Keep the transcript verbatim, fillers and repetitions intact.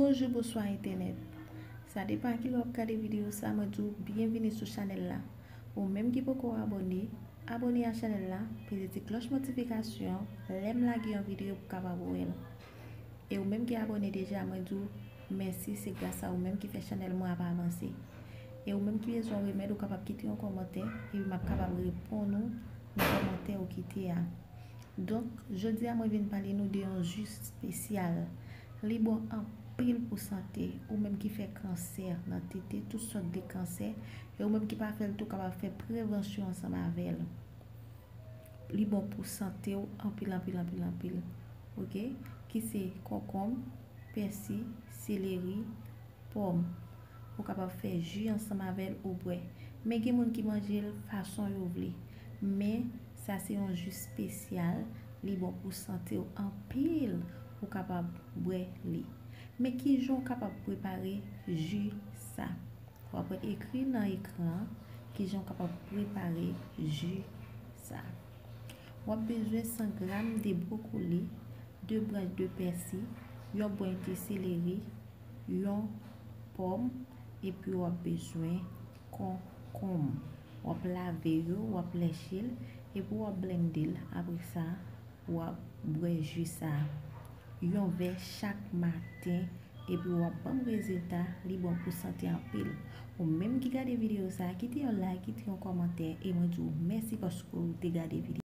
Bonjou, bonswa entènèt. Sa depan a kilè w ap gade videyo sa, mwen di w byenvini sou chanèl la. Ou menm ki poko abòne, abòne a chanèl la, peze ti klòch notifikasyon, lè m lage yon videyo pou w kapab wè l. E ou menm ki abòne deja, mwen di w mèsi, se gras a ou menm ki fè chanèl mwen ap avanse. E ou menm ki bezwen remèd, ou kapab kite yon kòmantè, epi m ap kapab reponn ou nan kòmantè ou kite a. Donk, jodi a mwen vin pale nou de yon ji espesyal. Li bon anpil pou sante, ou menm ki fè kansè nan tete, tout sòt de kansè, e ou menm ki pa fè l tou kapab fè prevansyon ansanm avè l. Li bon pou sante w anpil, anpil, anpil, anpil. Oke? Ki se konkonm, pèsi, seleri, pòm. Ou kapab fè ji ansanm avè l ou bwè. Men gen moun ki manje l fason yo vle. Men sa se yon ji espesyal, li bon pou sante w anpil, ou kapab bwè li. Men kijan w kapab prepare ji sa? W ap ekri nan ekran an kijan w kapab prepare ji sa. W ap bezwen san gram de bwokoli, de branch de pèsi, yon branch de seleri, yon pòm, epi w ap bezwen konkonm. W ap lave yo, w ap lèche l, epi w ap blende l. Apre sa, w ap bwè ji sa a yon vè chak maten, epi w ap ban m rezilta, li bon pou sante anpil. Ou menm ki gade videyo sa a, kite yon like, kite yon kòmantè, e mwen di w mèsi paske w te gade videyo.